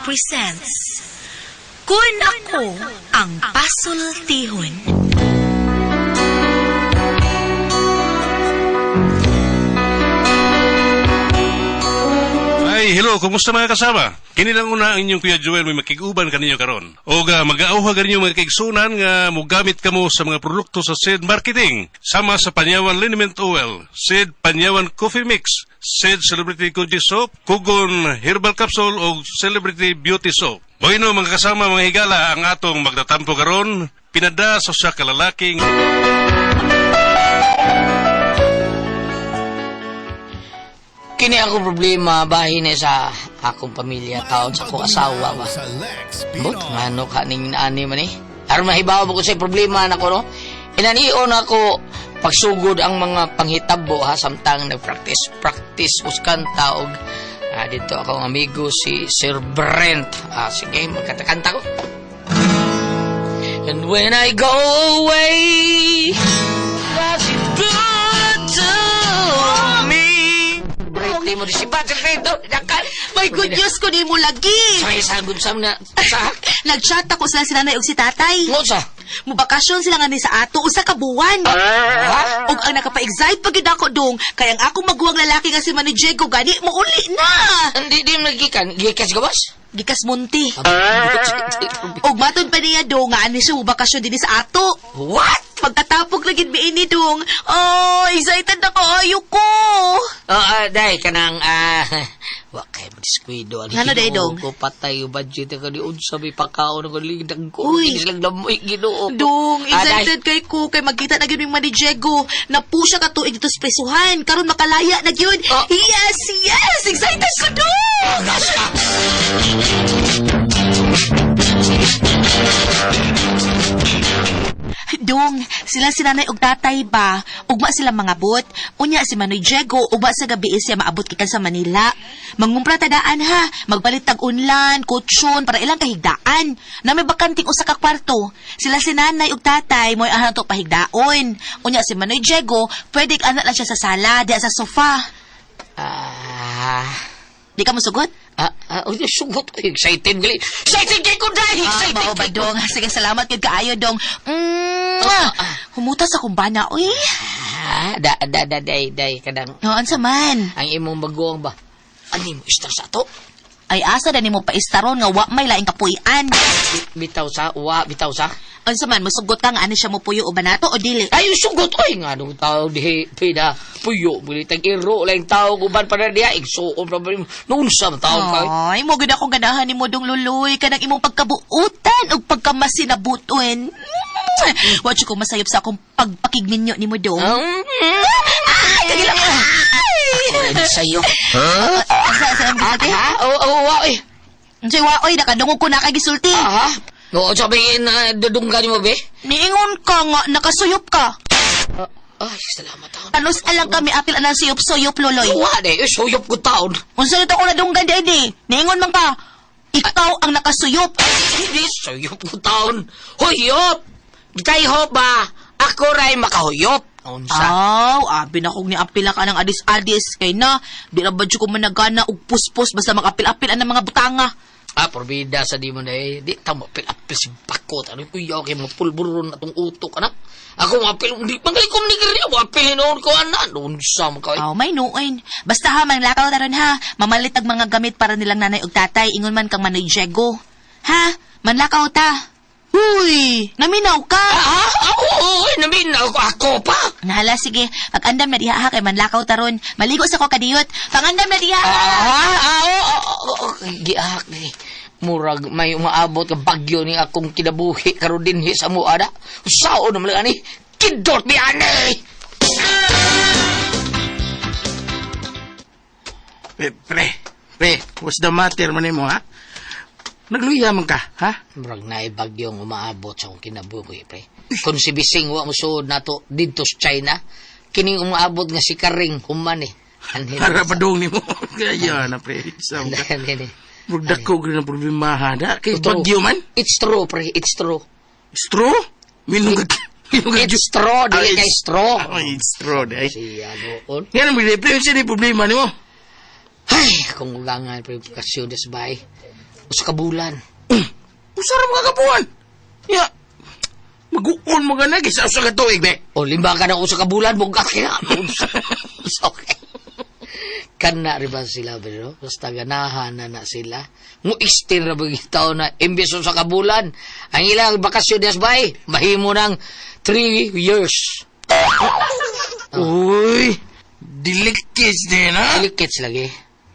presents Kun Ako Ang Pasultihon. Ay, hello, kumusta mga kasama? Kini lang una ang inyong Kuya Joel may makig-uban kaninyo karon. O ga mag-auha ganinyo mga kaigsunan nga mogamit kamo sa mga produkto sa Seed Marketing. Sama sa Panyawan Liniment Oil, Seed Panyawan Coffee Mix, Seed Celebrity Koji Soap, Kugon Herbal Capsule o Celebrity Beauty Soap. Bueno mga kasama, mga higala, ang atong magtatampo karon pinada sa usa ka lalaking Kini akong problema bahin ni sa akong pamilya taon sa akong asawa ba. But ngano ka ning ani man eh. Aron mahibaw mo ko sa problema nako no. Inanion ako pagsugod ang mga panghitabo ha samtang nagpractice practice us kanta og dito akong amigo si Sir Brent. Ah, sige, magkanta-kanta ko. And when I go away, was it good to me? Brent, di mo di si Patrick Brent. My good news ko ni mo lagi. Sa isang sam na sa Nag-chat ako sila si nanay og si tatay. Ngunsa? Mubakasyon sila nga ni sa ato usa ka buwan. Ha? Og ang nakapa-excite pag ako dong, kay ang akong maguwang lalaki nga si Manny Diego gani mouli na. Hindi di mo nagikan. Gikas gawas? Gikas munti. Og matod pa niya dong nga ani siya mubakasyon dinhi sa ato. What? Pagkatapog na gid mi ini dong. Oh, excited ako ayo ko. Oh, day kanang wa kay mo diskuido ani. Ngano, day, dong? Ko patay yung budget ka di unsa may pakaon ko ligdag ko. Uy. Kini silang lamoy Ginoo. Dong, Ah, day. excited kay ko kay magkita na gyud mi Manny Diego. Napu siya ka tuig dito sa presuhan. Karon makalaya na gyud. Oh. Yes, yes, excited ko dong. Dong, sila si nanay og tatay ba? Ugma sila mga bot. Unya si Manoy Diego, ugma sa gabi siya maabot gikan sa Manila. Mangumpra tadaan ha, magpalit tag unlan, kutsyon para ilang kahigdaan. Na may bakanting usa ka kwarto. Sila si nanay og tatay mo'y ahan to pahigdaon. Unya si Manoy Diego, pwede anak lang siya sa sala, diya sa sofa. Ah. Di ka mosugot? Ah, uy, sugot ko. Excited gali. Excited kay ko dai. Ah, Excited. mao ba dong? Sige, salamat gid kaayo dong. Mwah! Humuta sa kumbana, uy. Ah, da da da day day kanang No, unsa man? ang imong baguang ba? Ani mo istar sa ato? Ay asa na nimo paistaron nga wa may laing kapuy-an. Bitaw sa, wa bitaw sa. Unsa man musugot ka nga ani siya mopuyo o banato o dili? Ay, sugot oy nga nung tao di pida puyo muli tag iro lang tao guban pa na diya igsuon pa ba noon sa tao ka. Ay, mo gud akong ganahan nimo dong luloy kanang imong pagkabuutan ug pagkamasinabuton. Wa jud ko masayop sa akong pagpakigninyo nimo dong. Ay, kagila. Ay! Ay, sa'yo. Asa sa imong gisulti? Ha? Oo, oo, wa eh. Unsay waoy nakadungog ko na kay gisulti. Aha. Oo, sabihin na dudunggan mo be? Niingon ka nga nakasuyop ka. Ay, salamat taon. Tanus alang kami apil anang suyop-suyop loloy. Wa de, eh, suyop ko taon. Unsa nito ko nadunggan di? Niingon man ka. Ikaw ang nakasuyop. Hindi, suyop ko taon. Huyop! Bitay ho ba? Ako ray makahuyop. Unsa? Aw, abi na kog ni apila ka ng adis-adis kay na di na ba ko managana og puspos basta makapil-apil ang mga butanga. Ah, porbida sa di mo na eh. Di, tama, apil-apil si Bakot. Ano kuya, kay mga pulburon na tong utok, anak. Ako, apil, hindi, mangali ko manigari. Ako, apil, hinoon ko, anak. Noon sa mga Aw, may nuon. Basta ha, manglakaw taron ha. Mamalit ang mga gamit para nilang nanay ug tatay. Ingon man kang Manoy Diego. Ha? Manlakaw ta. Uy, naminaw ka. Ah, ah, oo, oh, namin, ako, ako pa. Nahala, sige. Pag-andam na diha ha, kay manlakaw taron. Maligo sa ko kadiyot. Pangandam na diha. Ah, ah, oo, oo, oo, giahak ni. Murag may umaabot ka bagyo ni akong kinabuhi karon dinhi sa muada. Sao naman lang ani? Kidot mi ani! Pre, pre, pre, what's the matter man mo, ha? Nagluya man ka, ha? Murag naay bagyong umaabot sa akong kinabuhi, pre. Kung si Bising wa mosuod nato didto sa China, kining umaabot nga si Karing human eh. Anhin. Para padung nimo. Kaya na, pre. Sa ka. Anhin eh. Murag dako gyud ang problema, ha? Da? Kay bagyo man. It's true, pre. It's true. It's true? Minong ka. It's true, dili kay straw. Oh, it's true, day. Siya doon. Nga naman, pre, unsa ni problema nimo? Ay, kung ulangan, pre, kasyo des bay. Usa ka bulan. Usa ra mga kabuan. Ya. Maguon mo ka na kaysa usa ka tuig be. O limba ka na usa ka bulan bugat kina. Okay. Kana rin ba sila pero basta ganahan na na sila. Mo extend ra ba taon na imbes usa ka bulan. Ang ilang bakasyon des bay mahimo ng 3 years. Uy, delicate din ha. Delicate lagi.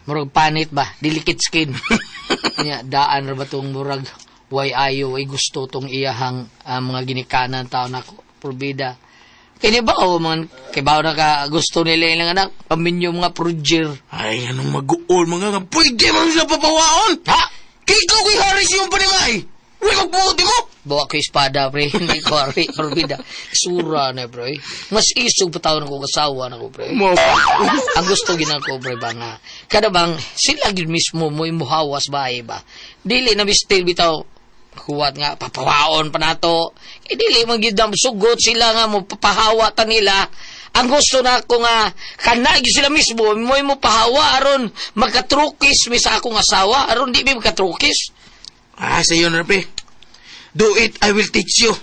Murag panit ba? Delicate skin. Nya daan ra ba tong murag way ayo, way gusto tong iyahang mga ginikanan taon nako. Probida. Kini ba o mga kibaw na ka gusto nila ilang anak paminyo mga projir. Ay, anong maguol mga nga pwede man sila papawaon. Ha? Kay ikaw kay Harris yung panimay. Uy, magbuot mo. Bawa ko espada, pre. Hindi ko ari. Probida. Sura na, pre. Mas isog pa taon ko kasawa na ko, pre. Mo. Ang gusto ginako, pre, ba nga. Kada bang, sila gid mismo mo imuhawas ba, ay ba? Dili na mistil bitaw. Huwat nga, papawaon pa nato. Eh, dili man gid ang sugot sila nga mo papahawa ta nila. Ang gusto na ako nga, kana gyud sila mismo, mo mo pahawa aron magkatrukis mi sa akong asawa, aron di mi magkatrukis. Ah, sa iyo na, pre. Do it, I will teach you.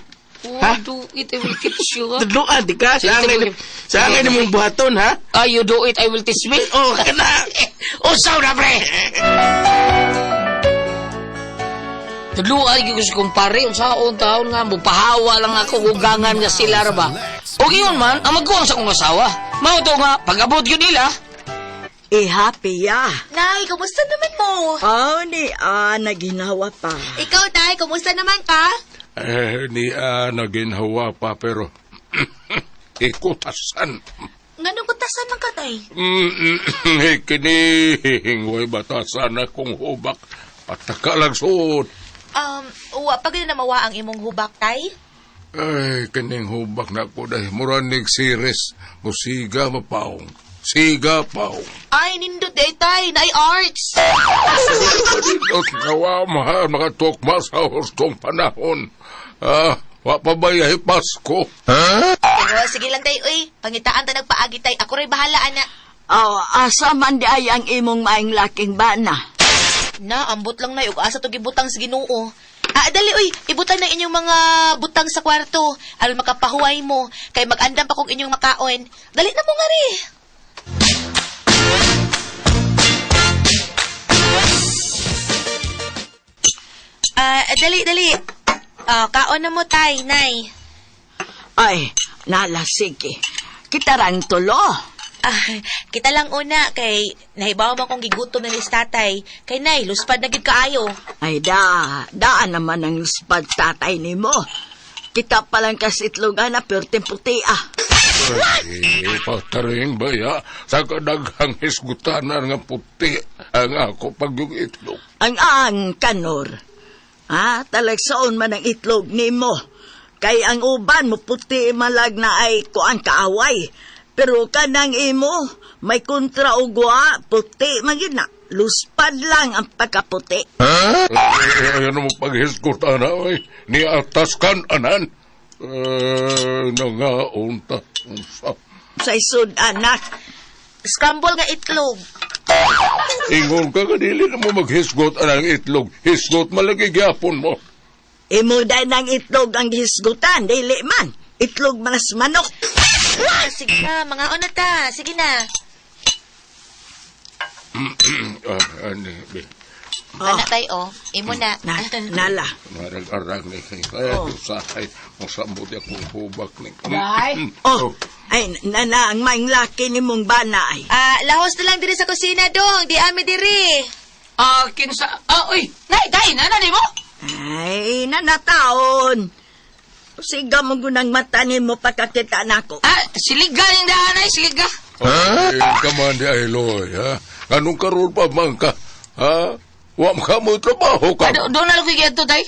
Oh, Ha? do it, I will teach you. Ha? Tudloan, di ka? Sa angay, sa angay mong buhaton, ha? Ah, you do it, I will teach me. Oh, kana. Usaw na, pre! Tudluan gyud ko sa kumpare, unsaon taon nga, mupahawa lang ako, ugangan nga sila ra ba. O giyon man, ang magkuwang sa akong asawa. Mao to nga, pag-abot yun nila, Iha, Pia. Nay, kumusta naman mo? Oh, ni Ana ginawa pa. Ikaw, Tay, kumusta naman ka? Eh, ni naginhawa pa pero ikutasan. Nganong kutasan man ka, Tay? Kini, way batasan akong hubak. Pataka lang suot. Wa pa gyud na mawa ang imong hubak, Tay? Ay, kining hubak na ko dahil muranig series. Musiga mapaong. Siga paong. Ay, nindot eh, Tay. Naay arts. Panindot nga wa mahal makatukma sa hustong panahon. Ah, wa pa ba yahi Pasko? Pero sige lang, Tay. Uy, pangitaan ta nagpaagi, Tay. Ako rin bahala, ana. Oh, asa man di ay ang imong maing laking bana. Na, ambot lang na. Ug asa to gibutang sa Ginoo. Ah, dali, uy. Ibutan na inyong mga butang sa kwarto. Aron makapahuway mo. Kay mag-andam pa kong inyong makaon. Dali na mo nga ri. Ah, dali, dali. Ah, kaon na mo, Tay, Nay. Ay, nala, sige. Kita rang tulo. Ah, kita lang una kay nahibaw man kong gigutom na ni tatay. Kay Nay, luspad na gid kaayo. Ay, da, daan naman ang luspad tatay nimo. Kita pa lang kas itlog ana, perting puti ah. Ay, pataring baya sa kadaghang hisgutanan nga puti ang ako pagyong itlog. Ang kanor. Ha, talagsaon man ang itlog nimo. Kay ang uban mo puti malag na ay kuan kaaway. Pero kanang imo, may kontra ugwa, puti man gyud na. Luspad lang ang pagkaputi. Ay, ano mo paghisgutan ay, ni atas kan anan. Eh, nangaunta. Unsa. Sa isod anak, Scramble nga itlog. Ingon ka ka, dili na mo maghisgot anang itlog. Hisgot malagi gyapon mo. imo day ng itlog ang hisgutan, dili man. Itlog manas manok. Ah, sige na, mga una ta. Sige na. Ah, ani, be. Oh, Ana tay oh. Imo na. na, nala. Narag-arag ni kay kaya usahay mo sa buti akong hubak ni. Day. Oh, ay, nana, ang maing laki ni mong bana ay. Ah, lahos na lang diri sa kusina dong. Di ami diri. ah, kinsa, ah, uy, nay, tay, nana ni mo? Ay, nanataon. Siga mo gunang mata ni mo pagkakita nako. Ah, siliga yung daan ay, siliga. Ay, kaman di ay loy, ha? Anong karoon pa man ka? Ha? Wa ka mo trabaho ka. Ah, doon na lang ko ito, tay.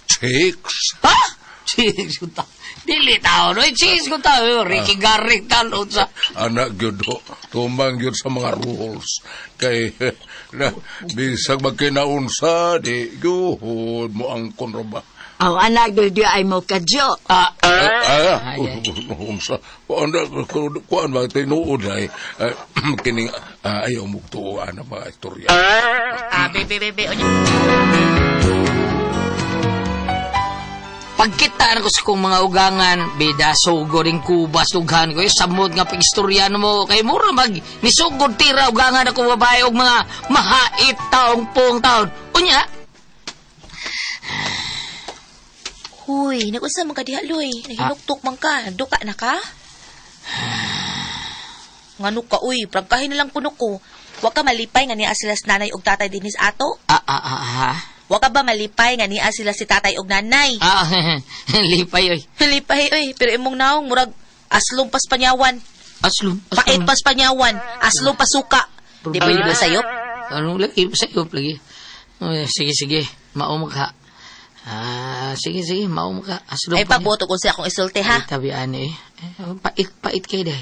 Chicks. Ha? Cheese ko ta. Dili tao, no? Cheese ko ta. Ricky Garrick talo sa... Anak gyud ho, tumang gyud sa mga rules. Kay na bisag magkinaunsa di gyud mo ang konroba. Aw, anak, di ay mo kadyo. Ah, Ah, Ay, unsa kuan kuan ba tinuod ay kining Ayaw mugtuoan ang mga istorya. Ah, bebe, bebe. Unya. Pagkita na ko sa kong mga ugangan, bida, sugod rin kubas, dughan ko, eh, samod nga pag-istorya mo, kay mura mag, nisugod tira ugangan ako babae og mga mahait taong pong taon. Unya, Huy, nag-unsa man ka diha, Loy? Nahinuktok man ka. Nagduka na ka? Ngano ka, uy. Prangkahin na lang kuno ko. Wa ka malipay nga niya sila sa nanay og tatay dinis ato? ah, ah, ah, ah, Wa ka ba malipay nga niya sila si tatay og nanay? ah, lipay, oy. Malipay, uy. Pero imong naong, murag aslong paspanyawan. Aslom, aslom. Pait paspanyawan. Aslong pasuka. Di ba yun ba sayop? Anong lagi? Sayop lagi. Uy, sige, sige. Maumag ka. Ah, sige, sige. Maumag ka. Aslom Ay, pabuto kung siya akong isulti, ha? Ay, tabi, ani eh. Eh, Pait, pait kay day.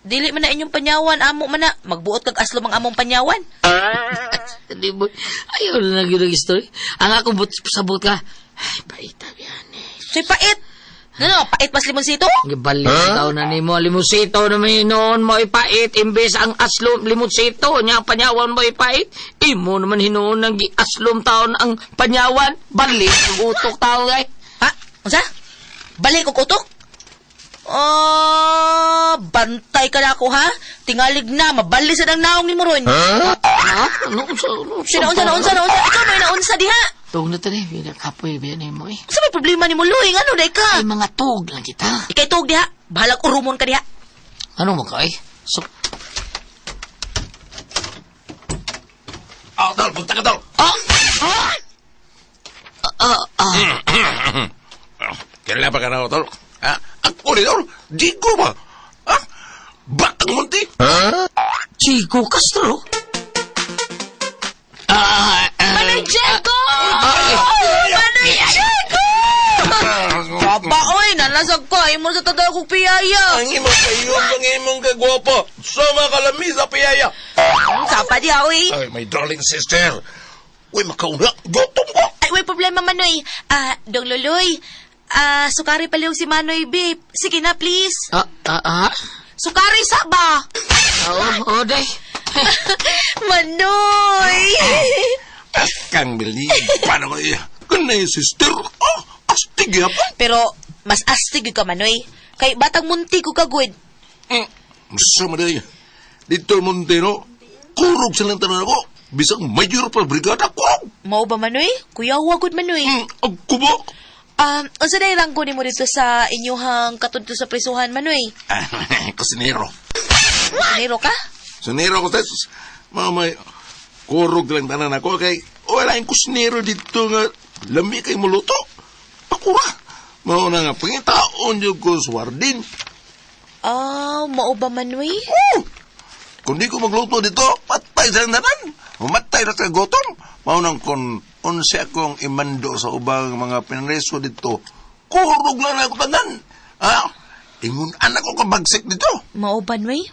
Dili man na inyong panyawan, amo man na. Magbuot kag aslom ang among panyawan. Di mo, ayaw na lang yun ang story. Ang ako but, sabot ka. Ay, pait, tabi, ani. Soy pait. Ano, pait mas limonsito? Gibalik huh? Tao na nimo limonsito na may noon mo ipait imbes ang aslom limonsito nya ang panyawan mo ipait imo naman hinuon ang giaslom taon ang panyawan balik ang utok tao ay. Ha? Unsa? Balik og utok? Oh, bantay ka na ako ha. Tingalig na, mabali sa nang naong ni mo ron. Ha? Ano unsa ano Sino unsa na unsa na unsa? Ikaw may naunsa diha. Tug na tani bila kapoy biya nimo eh. Unsa may problema ni mo Luy? Ngano day ka? Ay mga tug lang kita. Ikay tug diha. Bahalag urumon ka diha. Ano mo ka eh? So, Ah, tol, punta ka, tol. ah! Ah! Ah! Ah! Kailan pa ka na, tol? Ha? Ako ni, tol. Di ko ba? Ha? Batang munti. Chico Castro? Ah! Ah! Manoy Diego! Manoy Diego! Papa, oy, nalasag ka. Imo sa tadal kong piyaya. Ang imong kayo, ang imong kagwapo. Sama kalami sa piyaya. Sapa diha, oy. Ay, my darling sister. Uy, makauna. Gutom ko. Ay, may problema, Manoy. Ah, Dong Loloy. Ah, sukari paliw si Manoy, babe. Sige na, please. Ah! Ah! Ah! Sukari sa ba? Oo, oh, day. Manoy! I can't believe. Paano ko iya? Kanay, sister. Oh, astig yapon. Pero, mas astig ka, Manoy. Kay batang munti ko kagud. Sama day. Dito Montero, kurog silang tanan ako. Bisang mayor pa brigada, kurog. Mao ba, Manoy? Kuya, wagud, Manoy. Ang kubo. Unsa day ranggo nimo dito sa inyuhang katudto sa prisuhan, Manoy? Kusinero. Sinero ka? Kusinero ko, tes. Mamay, kurog lang tanan ako kay wala yung kusinero dito nga lami kay muluto. Ako ra. Mao na nga, pangitaon yung ko sa wardin. Ah, mao ba, Manoy? Oh! Kung di ko magluto dito, patay sa tanan. Mamatay na sa gutom. Mao nang kung unsa akong imando sa ubang mga pinreso dito, kurog lang ako tanan. Ah, ingon anak ko kabagsik dito. Mao ba, Manoy?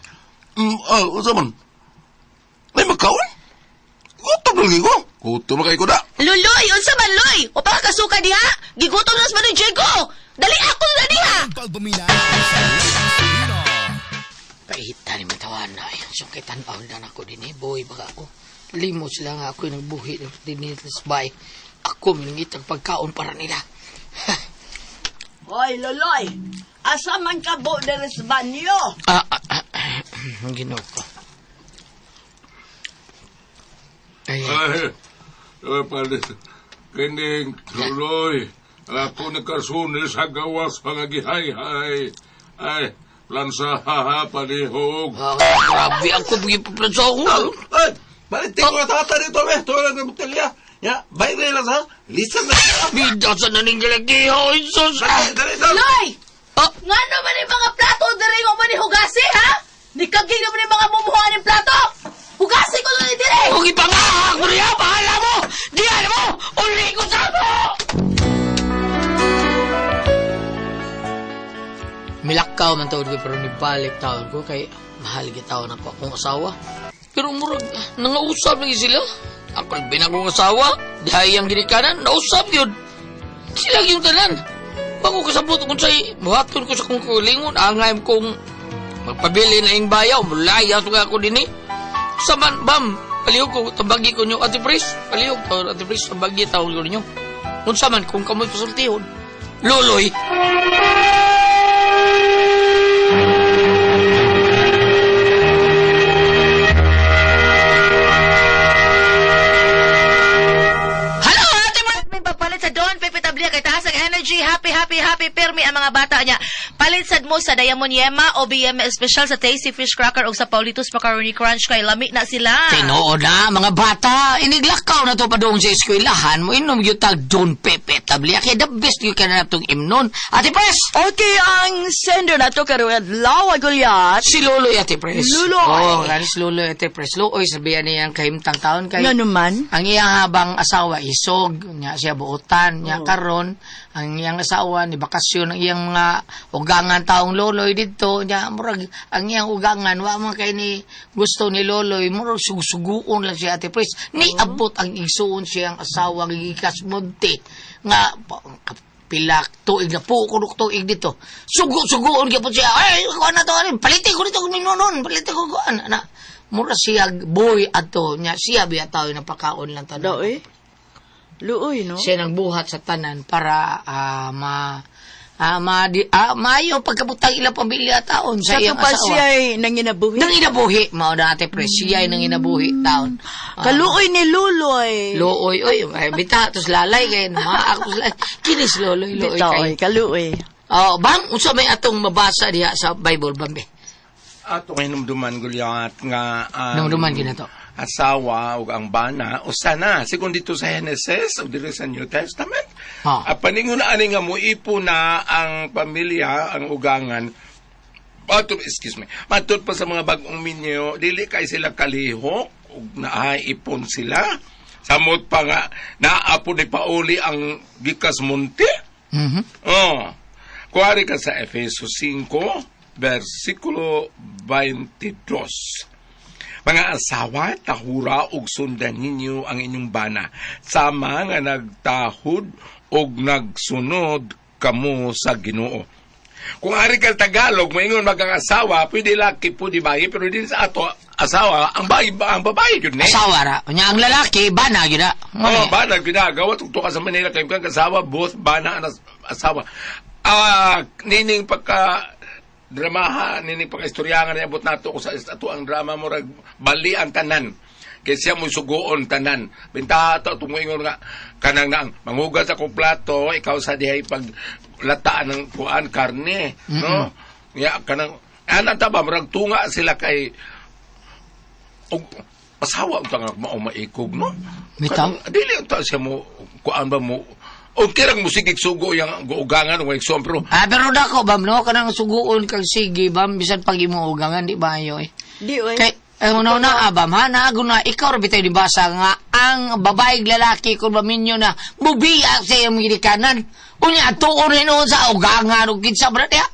Unsa man? May makaon? Gutom lagi ko. Gutom na kay ko da. Luloy, unsa man, Loy? O pa kasuka diha? Gigutom na sa Manoy Diego! Dali ako na diha! Paita ni matawan na. Ay, sukitan pa na ako din eh. Boy, baka ako. Limos sila nga ako yung nagbuhi din sa bahay. Ako minangit ang pagkaon para nila. Hoy, Loloy, asa man ka bo diri sa banyo? Ah, ah, ah, ah. Ginoo ko. Ay, Ay, ay, palit. Kining tuloy. Ako nagkasunil sa gawas mga gihay-hay. Ay, plansa haha palihog. ah, grabe ako bigyan sa ako. Ay, balik ko na tata dito, be. Ito lang ng botelya. Ya, bayre lang sa. Lisan na siya. Bida sa naning galagiho, Jesus. Dali, dali, dali. Loy! Ah, Nga naman yung mga plato diri nga man hugasi, ha? Nikagig naman yung mga mumuha ng plato! Hugasi ko lang diri! Kung ipangahak mo niya, bahala mo! Diyan mo! Uli ko sa mo! Milakaw man taon ko pero nibalik taon ko kay mahal gitaon ako akong asawa. Pero murag, nangausap lagi sila. Ako binagong asawa, dihay ang ginikanan, nausap yun. Sila yung tanan. Bago kasabot kung sa'y, buhaton ko sa kong kulingon, angay kong magpabili na ing bayaw, mulayas ko ako din eh. Saman, bam, palihog ko, tabagi ko nyo. Ate Pres, palihog, tawag, Ate Pres, tabagi, tawag ko ninyo. Unsa man, kung kamoy pasultihon. Loloy. Hello, Ate Mar- May papalit sa Don Pepe Tablia kay taas ang energy. Happy, happy, happy. Permi ang mga bata niya. Palit sad mo sa Diamond Yema o BM Special sa Tasty Fish Cracker o sa Paulitos Macaroni Crunch kay lami na sila. Tinuod na, mga bata, iniglakaw na to padung sa eskwelahan mo, inom yung tag Don Pepe Tablia. Kaya the best yung ka na itong imnon. Ate Pres! Okay, ang sender na to karon adlaw Gulyat. Si Loloy, Ate Pres. Luloy. Oo, oh, si Luloy, Ate Pres. Luloy, sabihan niya ang kahimtang taon kay... Nga naman. Ang iyang habang asawa isog, nya siya buotan, nya karon ang iyang asawa ni bakasyon ang iyang mga ugangan taong loloy didto, nya murag ang iyang ugangan wa man kay ni gusto ni loloy, murag sugusuguon lang siya, Ate Pres. Ni abot ang igsuon siyang asawa nga gikas munti nga pila tuig na po kuno tuig dito. Sugo-suguon gyud siya. Ay, kuan na to, ano, palitin ko dito minunon, palitin ko kuan na. Mura siya boy ato nya siya biya tao napakaon lang tanan. Daw eh. Luoy, no? Siya nagbuhat sa tanan para ah, ma ah, ma di, maayo pagkabutang ilang pamilya taon sa Sa iyang pa asawa. siya ay nanginabuhi. Nang inabuhi, mao na Ate Pres, siya ay nang inabuhi taon. Kaluoy ni Luloy. Looy, oy, ay, bita, tos lalay, kay maak, tos lalay. Kinis loloy, looy Bitaw, oy, kay. kaluoy. Oh, bang, unsa may atong mabasa diha sa Bible, Bambi? Ato hinumduman Gulyat nga ang Hinumduman gina to. Asawa ug ang bana usa na sigon dito sa Genesis ug dito sa New Testament. Ha. Paningon na ani nga moipo na ang pamilya, ang ugangan. Matud, excuse me. Matud pa sa mga bag-ong minyo, dili kay sila kalihok ug naipon sila. Samot pa nga naapo ni pauli ang gikas munti. Oh. Kuwari ka sa Efeso 5, versikulo 22. Mga asawa, tahura ug sundan ninyo ang inyong bana. Sama nga nagtahod ug nagsunod kamo sa Ginoo. Kung ari ka Tagalog, maingon mag ang asawa, pwede laki, pwede bayi, pero din sa ato, asawa, ang bayi, ang babae yun eh. Asawa ra. Nya ang lalaki, bana gyud na. Oh, bana ginagawa tugto ka sa Manila kay kang asawa, both bana ang asawa. Nining pagka dramaha, nining pagka istoryahan nga niabot nato ko sa ato ang drama mo rag bali ang tanan. Kay siya mo sugoon tanan. Bintaha to tumoingon nga kanang naang manghugas akong plato, ikaw sa dihay pag lataan ng kuan karne, no? Ya kanang ana ta ba murag tunga sila kay og asawa unta nga mao maikog, no? Bitaw. Kanang, dili unta siya mo kuan ba mo okay rang musigig sugo yang ugangan o igsoon pero Pero dako bam no kanang suguon kag sige bam bisan pag imo ugangan di ba ayo eh. Di, oy. Kay una una bam ha na na ikaw ra bitay dibasa nga ang babae lalaki kun maminyo na mubiya sa iyong ginikanan. Unya atuon rin noon sa ugangan ug kinsa ba diha?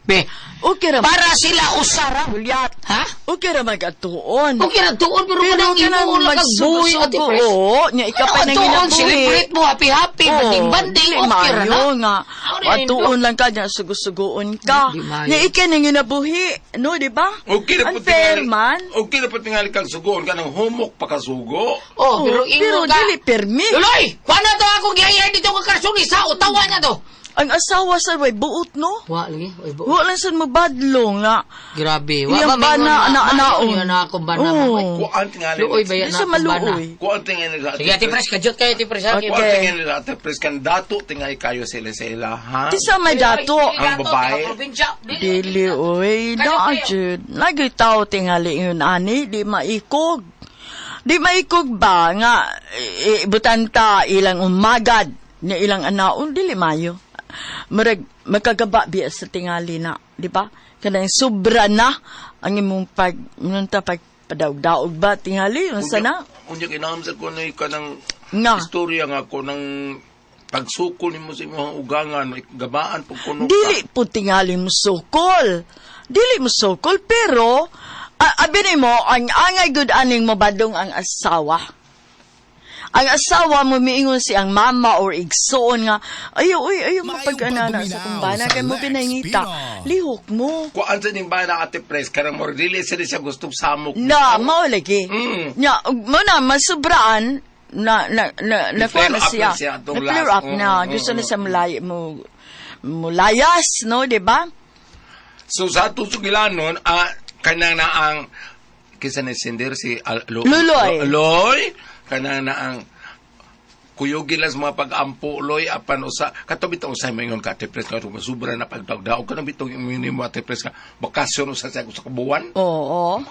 Be. Okay ra. Para sila usara. Gulyat. Ha? Okay ra magatuon. Okay ra tuon pero Pero kanang imo kanang lang kag buhi Ate magsugo-sugo, Pres. oo, nya ikaw pa Ano, nang tuon, ginabuhi. celebrate mo happy happy, banding banding, dili okay ra na. maayo nga. Ano yun, Atuon lang ka niya, sugusuguon ka. Di maayo. Nya ikaw nang ginabuhi, no, di ba? okay ra po Unfair tingali- man. Okay ra po tingali kang sugoon kanang humok pa kasugo. Oh, pero Oh, pero ingon ka. dili permi. Luloy, kuha na to ako gihayay dito ka karsunisa, utawa na to. Ang asawa sa way buot, no? Wa lagi, oy bu. Wa lang sad mo badlong nga. Grabe, wa Iyang ba bana, mingon na- naon. Yun na akong bana. Oo. Oh. Kuan tingali. Luoy ba yan Di na sa akong bana? maluoy. Kuan tingali sa Sige, Ate Pres, kajot kayo, Ate Pres. ha? Okay. Kuan tingali sa Ate Pres kan dato tingali kayo sila sila ha. Di sa may dato. Ang babae. Dili, oy. Naa, jud. Nagitaw tingali yun, ani. Di maikog. Di maikog ba nga butanta ilang umagad ni ilang anaon dili mayo. Murag magkagaba biya sa tingali na, di ba? Kanang sobra na ang imong pag nunta pag padaog-daog ba tingali unsa na? Unya kinahanglan sa ko na kanang Nga. istorya nga ko ng pagsukol nimo sa imong ugangan gabaan pug kuno ka. Dili po tingali mo sukol. Dili mo sukol, pero abi nimo ang angay good aning mabadong ang asawa. Ang asawa mo miingon si ang mama or igsoon nga ayo uy ayo mapag-anana sa kumbana kay mo pinangita. Lihok mo. Kuan sa ning bana, Ate Pres, karang mo dili sila siya gustong samok. Na, mao lagi. Nya, ug mo na masubraan na na na na Ni-flare kuha na up siya. na siya atong Na-flare last. up na. Gusto na siya mulay mo mulayas, no, di ba? So sa atong sugilanon, kanang na ang kinsa ni sender si Luloy. Luloy, kanang na ang kuyogin lang sa mga pag-ampo loy apan usa kato bitaw usay maingon ka, Ate Pres, kato sobra na pagdagdaog ka na bitong imong mo, Ate Pres, ka bakasyon usa sa kabuwan. Oo.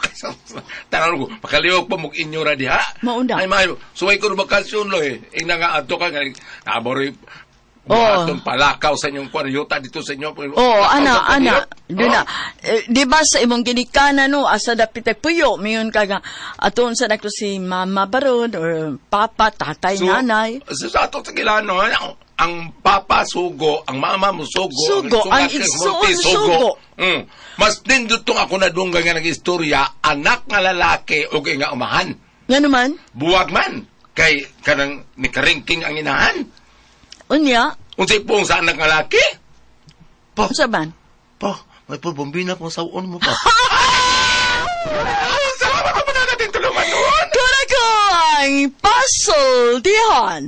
Tanong ko, makaliwag pa mong inyo ra diha. Mauna. Ay, maayo. Suway ko ng bakasyon, loy. Ing nga adto ka, nga, nabori, Oo. buhaton palakaw sa inyong kwan, yuta dito sa inyo. Oo, Lakaw ana, sa ana. kaniyot. Doon na. Eh, di ba sa imong ginikanan, no, asa dapit ay puyo, mayon ka nga, aton sa nagto si mama baron, or papa, tatay, nanay. So, sa ato sa Gilano, ang papa sugo, ang mama mo sugo, Sugo, ang igsuon igsuon sugo. Mas nindot tong ako nadunggan nga nag-istorya, anak nga lalaki o nga umahan. Nga naman, Buwag man kay kanang ni karingking ang inahan. unya, Unsay pong sa anak nga laki? Pa, unsa man? pa, may po, bombina pong sawon mo pa. Salamat po na natin tulungan noon. Kuna ko ang pasultihan.